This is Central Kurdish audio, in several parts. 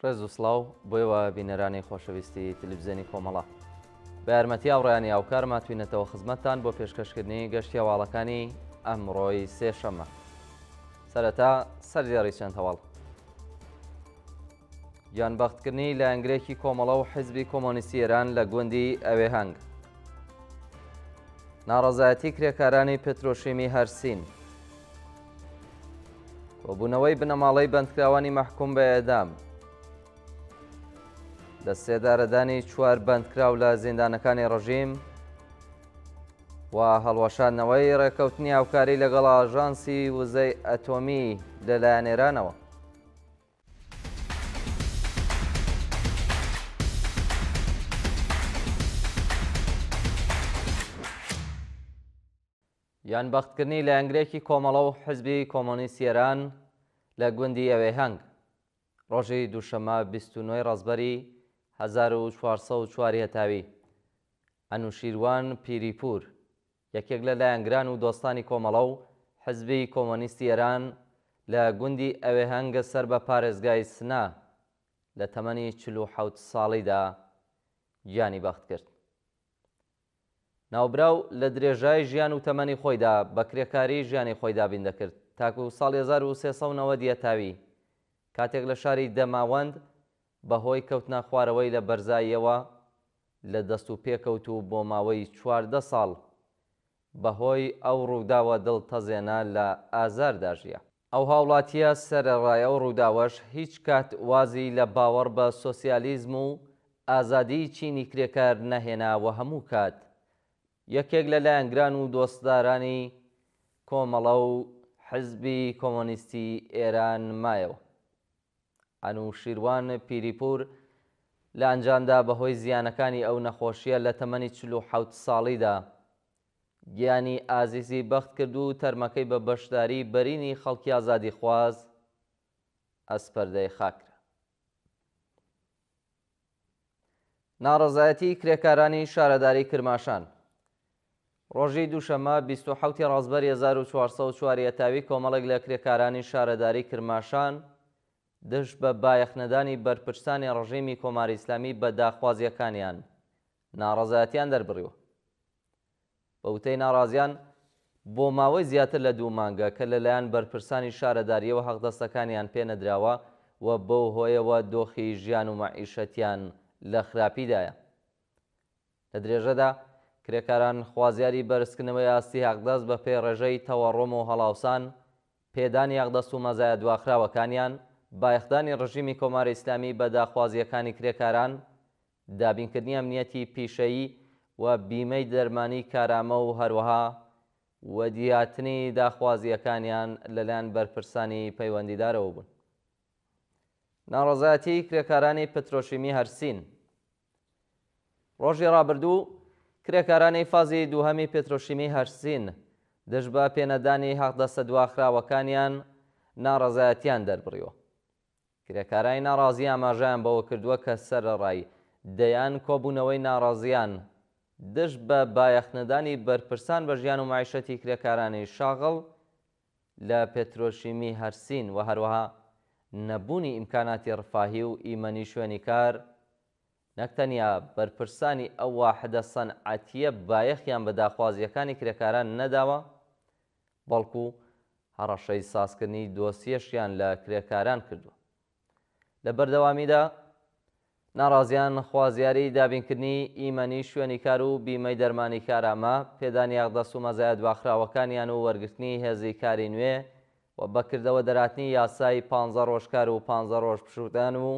ڕێز و سڵاو بۆ ئێوە بینەرانی خۆشەویستی تلفزیۆنی کۆمەڵە. بە یارمەتی هاوڕێیانی هاوکار ماتوینەتەوە خزمەتتان بۆ پێشکەشکردنی گەشتی هەواڵەکانی ئەمڕۆی سێشەممە. سەرەتا سەردێڕی چەند هەواڵ. گیانبەختکردنی لایەنگرێکی کۆمەڵە و حیزبی کۆمۆنیستی ئێران لە گوندی ئەوێهەنگ. ناڕەزایەتی کرێکارانی پترۆشیمی هەرسین. کۆبوونەوەی بنەماڵەی بەندکراوانی مەحکوم بە ئێدام. لە سێدارەدانی چوار بەندکراو لە زیندانەکانی ڕژیم و هەڵوەشاندنەوەی ڕێککەوتنی هاوکاری لەگەڵ ئاژانسی وزەی ئەتۆمی لەلایەن ئێرانەوە. گیانبەختکردنی لایەنگرێکی کۆمەڵە و حزبی کۆمۆنیستی ئێران لە گوندی ئەوێهەنگ ڕۆژی دووشەممە 29 ڕەزبەری 1404 هەتاوی ئەنوشیروان پیریپور یەکێک لە لایەنگران و دۆستانی کۆمەڵە و حزبی کۆمۆنیستی ئێران لە گوندی ئەوێهەنگ سەر بە پارێزگای سنە لە تەمەنی 47 ساڵیدا گیانی بەخت کرد. ناوبراو لە درێژای ژیان و تەمەنی خۆیدا بە کرێکاری ژیانی خۆی دابین دەکرد تاکو ساڵی 1390 یەتاوی کاتێک لە شاری دەماوەند بە هۆی کەوتنە خوارەوەی لە بەرزاییەوە لە دەست و پێ کەوت و بۆ ماوەی 14 ساڵ بە هۆی ئەو ڕووداوە دڵتەزێنە لە ئازاردا ژیا. ئەو هاوڵاتییە سەرەڕای ئەو ڕووداوەش هیچ کات وازی لە باوەڕ بە سۆسیالیزم و ئازادیی چینی کرێکار نەهێنا و هەموو کات یەکێک لە لایەنگران و دۆستدارانی کۆمەڵە و حزبی کۆمۆنیستی ئێران مایەوە. ئەنوشیروان پیریپوور لە ئەنجامدا بەهۆی زیانەکانی ئەو نەخۆشییە لە تەمەنی 47 ساڵیدا گیانی ئازیزی بەخت کرد و تەرمەکەی بە بەشداریی بەرینی خەڵکی ئازادیخواز ئەسپەردەی خاک کرا. ناڕەزایەتیی کرێکارانی شارەداریی کرماشان ڕۆژی دووشەممە 27 ی ڕەزبەری 1404 ی هەتاوی کۆمەڵێک لە کرێکارانی شارەداریی کرماشان دژ بە بایەخنەدانی بەرپرسانی ڕژیمی کۆماری ئیسلامی بە داخوازییەکانیان ناڕەزایەتیان دەربڕیوە. بە وتەی ناڕازیان، بۆ ماوەی زیاتر لە دوو مانگە کە لەلایەن بەرپرسانی شارەدارییەوە حەقدەستەکانیان پێ نەدراوە و بەو هۆیەوە دۆخی ژیان و مەعیشەتیان لە خراپیدایە. لە درێژەدا، کرێکاران خوازیاری بەرزکردنەوەی ئاستی حەقدەست بەپێی ڕێژەی تەوەڕۆم و هەڵاوسان، پێدانی حەقدەست و مەزایا دواخراوەکانیان، بایەخدانی ڕژیمی کۆماری ئیسلامی بە داخوازییەکانی کرێکاران، دابینکردنی ئەمنییەتی پیشەیی و بیمەی دەرمانی کارامە و هەروەها وەدیهاتنی داخوازییەکانیان لەلایەن بەرپرسانی پەیوەندیدارەوە بوون. ناڕەزایەتیی کرێکارانی پترۆشیمی هەرسین ڕۆژی ڕابردوو کرێکارانی فازی دووهەمی پترۆشیمی هەرسین دژ بە پێنەدانی حەقدەستە دواخراوەکانیان ناڕەزایەتیان دەربڕیوە. کرێکارانی ناڕازی ئاماژەیان بەوە کردووە کە سەرەڕای دەیان کۆبوونەوەی ناڕازیان دژ بە بایەخنەدانی بەرپرسان بە ژیان و مەعیشەتی کرێکارانی شاغڵ لە پێترۆشیمی هەرسین و هەروەها نەبوونی ئیمکاناتی ڕفاهی و ئیمەنی شوێنی کار، نەک تەنیا بەرپرسانی ئەو واحدە سەنعەتییە بایەخیان بە داخوازییەکانی کرێکاران نەداوە، بەڵکو هەڕەشەی سازکردنی دۆسیەشیان لە کرێکاران کردووە. لە بەردەوامیدا ناڕازیان خوازیاری دابینکردنی ئیمەنی شوێنی کار و بیمەی دەرمانی کارامە، پێدانی حەقدەست و مەزایا دواخراوەکانیان و وەرگرتنی هێزی کاری نوێ و بەکردەوە دەرهاتنی یاسای پانزە ڕۆژ کار و پانزە ڕۆژ پشوودان و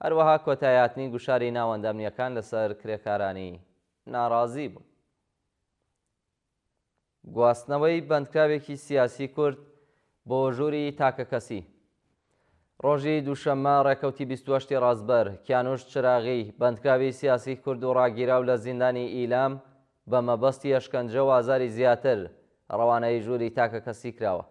هەروەها کۆتاییهاتنی گوشاری ناوەندە ئەمنییەکان لەسەر کرێکارانی ناڕازی بوون. گواستنەوەی بەندکراوێکی سیاسی کورد بۆ ژووری تاکەکەسی. ڕۆژی دووشەممە ڕێکەوتی 28 ی ڕازبەر، کیانوش چراغی، بەندکراوی سیاسی کورد و ڕاگیراو لە زیندانی ئیلام بە مەبەستی ئەشکەنجە و ئازاری زیاتر ڕەوانەی ژووری تاکەکەسی کراوە.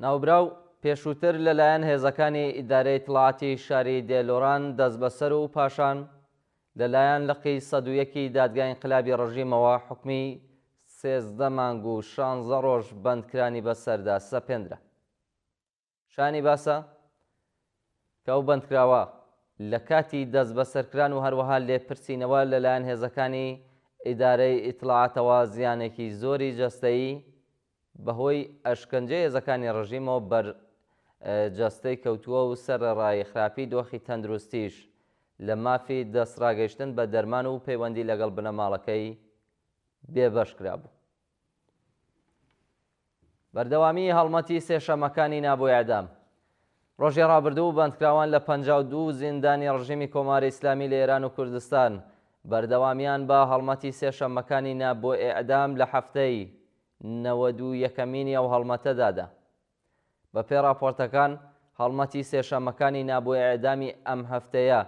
ناوبراو پێشووتر لەلایەن هێزەکانی ئیدارەی ئیتڵاعاتی شاری دێلۆران دەستبەسەر و پاشان لەلایەن لقی 101 ی دادگای ئینقلابی ڕژیمەوە حوکمی 13 مانگ و شانزە ڕۆژ بەندکرانی بەسەردا سەپێندرا. شایانی باسە، کە ئەو بەندکراوە لە کاتی دەستبەسەرکران و هەروەها لێپرسینەوە لەلایەن هێزەکانی ئیدارەی ئیتڵاعاتەوە زیانێکی زۆری جەستەیی بەهۆی ئەشکەنجەی هێزەکانی ڕژیمەوە بەر جەستەی کەوتووە و سەرەڕای خراپی دۆخی تەندروستیش لە مافی دەستڕاگەیشتن بە دەرمان و پەیوەندی لەگەڵ بنەماڵەکەی بێبەش کرابوو. بەردەوامیی هەڵمەتی سێشەممەکانی نا بۆ ئێعدام. ڕۆژی ڕابردوو بەندکراوان لە 52 زیندانی ڕژیمی کۆماری ئیسلامی لە ئێران و کوردستان بەردەوامیان بە هەڵمەتی سێشەممەکانی نا بۆ ئێعدام لە هەفتەی نەوەدویەکەمینی ئەو هەڵمەتەدا دا. بە پێی ڕاپۆرتەکان هەڵمەتی سێشەممەکانی نا بۆ ئێعدامی ئەم هەفتەیە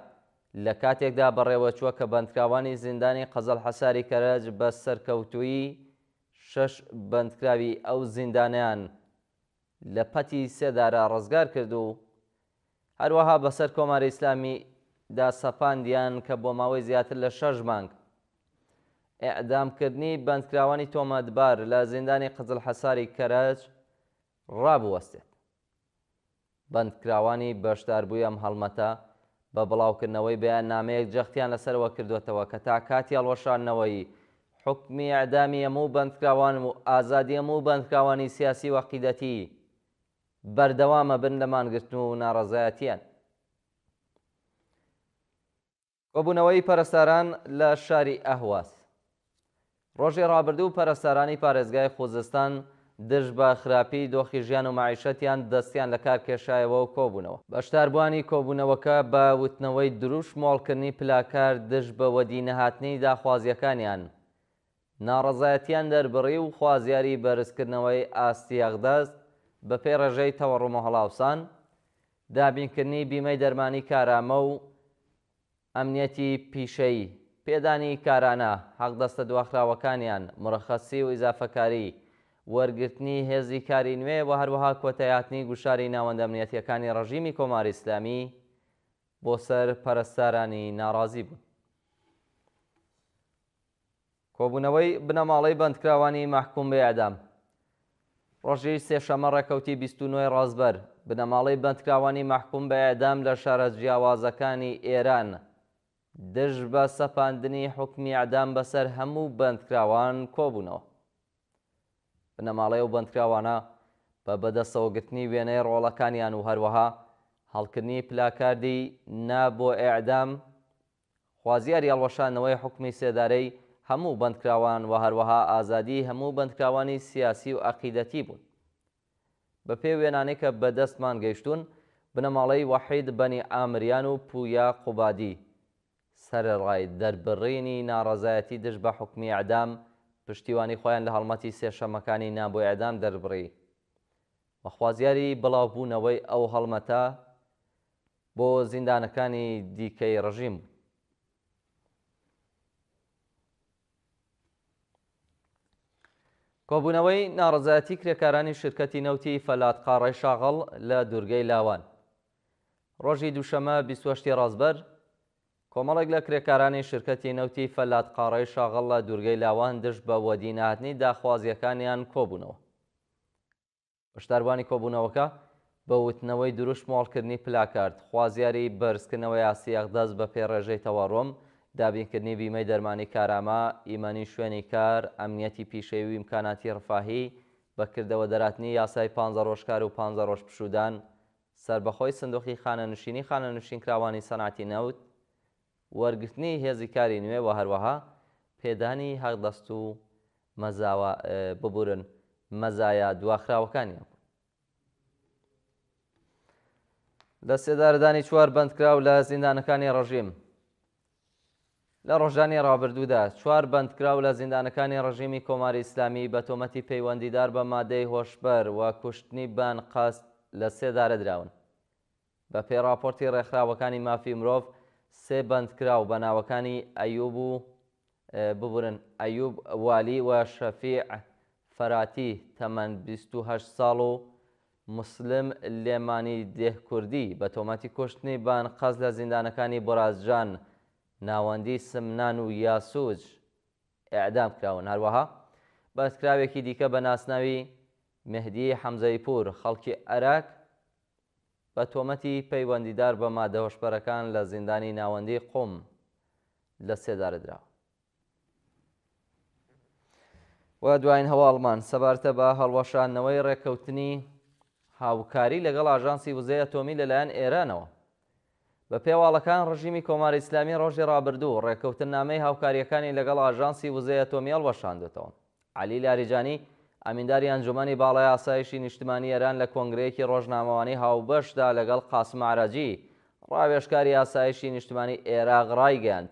لە کاتێکدا بەڕێوەچووە کە بەندکراوانی زیندانی قزڵحەساری کەرەج بە سەرکەوتوویی شەش بەندکراوی ئەو زیندانەیان لە پەتی سێدارە ڕزگار کرد و هەروەها بەسەر کۆماری ئیسلامی دا سەپاندیان کە بۆ ماوەی زیاتر لە شەش مانگ ئێعدامکردنی بەندکراوانی تۆمەتبار لە زیندانی قزڵحەساری کەرەج ڕابوەستێت. بەندکراوانی بەشداربووی ئەم هەڵمەتە بە بڵاوکردنەوەی بەیاننامەیەک جەختیان لەسەر ئەوە کردووەتەوە کە تا کاتی هەڵوەشاندنەوەی حوکمی ئێعدامی هەموو بەندکراوان و ئازادی هەموو بەندکراوانی سیاسی و عەقیدەتی بەردەوام ئەبن لە مانگرتن و ناڕەزایەتییان. کۆبوونەوەی پەرستاران لە شاری ئەهواز. ڕۆژی ڕابردوو پەرستارانی پارێزگای خوزستان دژ بە خراپیی دۆخی ژیان و مەعیشەتیان دەستیان لە کار کێشایەوە و کۆبوونەوە. بەشداربووانی کۆبوونەوەکە بە وتنەوەی دروشم و هەڵکردنی پلاکارد دژ بە وەدی نەهاتنی داخوازییەکانیان ناڕەزایەتییان دەربڕی و خوازیاری بەرزکردنەوەی ئاستی حەقدەست بەپێی ڕێژەی تەوەڕوم و هەڵاوسان، دابینکردنی بیمەی دەرمانی کارامە و ئەمنیەتی پیشەیی، پێدانی کارانە، حەقدەستە دواخراوەکانیان، مرەخەسی و ئیزافەکاری، وەرگرتنی هێزی کاری نوێ و هەروەها کۆتایهاتنی گوشاری ناوەندە ئەمنیەتییەکانی ڕژیمی کۆماری ئیسلامی بۆ سەر پەرستارانی ناڕازی بوون. کۆبوونەوەی بنەماڵەی بەندکراوانی مەحکووم بە ئێعدام ڕۆژی سێشەممە ڕێکەوتی 29 ی ڕازبەر، بنەماڵەی بەندکراوانی مەحکووم بە ئێعدام لە شارە جیاوازەکانی ئێران دژ بە سەپاندنی حوکمی ئێعدام بەسەر هەموو بەندکراوان کۆبوونەوە. بنەماڵەی ئەو بەندکراوانە بە بەدەستەوەگرتنی وێنەی ڕۆڵەکانیان و هەروەها هەڵکردنی پلاکاردی نا بۆ ئێعدام خوازیاری هەڵوەشاندنەوەی حوکمی سێدارەی هەموو بەندکراوان و هەروەها ئازادیی هەموو بەندکراوانی سیاسی و عەقیدەتی بوون. بە پێی وێنانەی کە بە دەستمان گەیشتوون، بنەماڵەی وەحید بەنی عامریان و پویا قوبادی، سەرەڕای دەربڕینی ناڕەزایەتی دژ بە حوکمی ئێعدام، پشتیوانی خۆیان لە هەڵمەتی سێشەممەکانی نا بۆ ئێعدام دەربڕی و خوازیاری بڵاوبوونەوەی ئەو هەڵمەتە بۆ زیندانەکانی دیکەی ڕژیم بوون. کۆبوونەوەی ناڕەزایەتی کرێکارانی شرکەتی نەوتی فەلات قاڕەی شاغڵ لە دوورگەی لاوان ڕۆژی دووشەمە 28 ڕازبەر کۆمەڵێک لە کرێکارانی شرکەتی نەوتی فەلات قاڕەی شاغڵ لە دوورگەی لاوان دژ بە وەدی نەهاتنی داخوازیەکانیان کۆبوونەوە. بەشداربووانی کۆبوونەوەکە بە وتنەوەی دروشم و هەڵکردنی پلاکارد، خوازیاری بەرزکردنەوەی ئاستی ئەقدەس بە پێی ڕێژەی تەوەڕوم، دابینکردنی بیمەی دەرمانی کارامە، ئیمەنی شوێنی کار، ئەمنیەتی پیشەیی و ئیمکاناتی ڕفاهی، بە کردەوە دەرهاتنی یاسای پانزە ڕۆژ کار و پانزە ڕۆژ پشوودان، سەربەخۆی سندوقی خانەنشینی خانەنشینکراوانی سەنعەتی نەوت، وەرگرتنی هێزی کاری نوێ و هەروەها پێدانی حەقدەست و مەزاوە ببورن مەزایا دواخراوەکانیان بوون. لە سێدارەدانی چوار بەندکراو لە زیندانەکانی ڕژیم لە ڕۆژانی ڕابردوودا چوار بەندکراو لە زیندانەکانی ڕژیمی کۆماری ئیسلامی بە تۆمەتی پەیوەندیدار بە مادەی هۆشبەر و کوشتنی بەئەنقەست لە سێدارە دراون. بە پێی ڕاپۆرتی ڕێکخراوەکانی مافی مرۆڤ، سێ بەندکراو بە ناوەکانی ئەیوب و ببورن ئەیوب والی و شەفیع فەراتی تەمەن 28 ساڵ و موسلم لێمانی دێهکوردی بە تۆمەتی کوشتنی بە ئەنقەست لە زیندانەکانی بۆرازجان، ناوەندی سمنان و یاسوج ئێعدام کراون. هەروەها بەندکراوێکی دیکە بە ناسناوی مێهدی حەمزەیپوور خەڵکی ئەراک. بە تۆمەتی پەیوەندیدار بە مادە هۆشبەرەکان لە زیندانی ناوەندیی قوم لە سێدارە دراوە. و دوایین هەواڵمان سەبارتە بە هەڵوەشاندنەوەی ڕێککەوتنی هاوکاری لەگەڵ ئاژانسی وزەی ئەتۆمی لەلایەن ئێرانەوە. بە پێواڵەکان ڕژیمی کۆماری ئیسلامی ڕۆژی ڕابردوو ڕێککەوتننامەی هاوکارییەکانی لەگەڵ ئاژانسی وزەی ئەتۆمی هەڵوەشاندۆتەوە. عەلی لاریجانی، ئەمینداری ئەنجومەنی باڵای ئاسایشی نیشتمانی ئێران لە کۆنگرەیەکی ڕۆژنامەوانی هاوبەشدا لەگەڵ قاسم عەراجی، ڕاوێژکاری ئاسایشی نیشتمانی ئێراق ڕایگەیاند،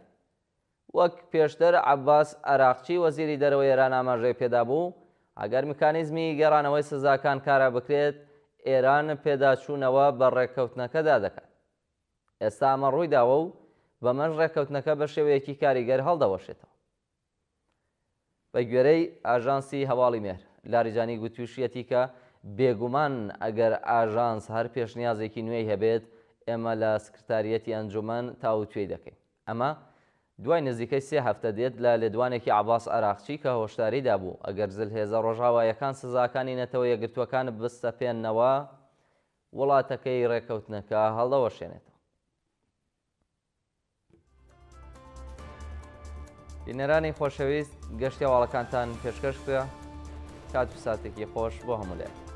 وەک پێشتر عەباس عەراقچی وەزیری دەرەوەی ئێران ئاماژەی پێدابوو، ئەگەر میکانیزمی گێڕانەوەی سزاکان کارا بکرێت، ئێران پێداچوونەوە بە ڕێککەوتنەکەدا دەکات. ئێستا ئەمە ڕوویداوە و بەمەش ڕێککەوتنەکە بە شێوەیەکی کاریگەر هەڵدەوەشێتەوە. بەگوێرەی ئاژانسی هەواڵی مێهر، لاریجانی گوتووشیەتی کە بێگومان ئەگەر ئاژانس هەر پێشنیازێکی نوێی هەبێت، ئێمە لە سکرتاریەتی ئەنجومەن تاووتوێی دەکەین. ئەمە دوای نزیکەی سێ هەفتە دێت لە لێدوانێکی عەباس عەراقچی کە هۆشداری دابوو ئەگەر زلهێزە ڕۆژئاواییەکان سزاکانی نەتەوە یەکگرتووەکان بسەپێننەوە، وڵاتەکەی ڕێککەوتنەکە هەڵدەوەشێنێتەوە. بینەرانی خۆشەویست گەشتی هەواڵەکانتان پێشکەش کرا کات و ساتێکی خۆش بۆ هەموو لایەک.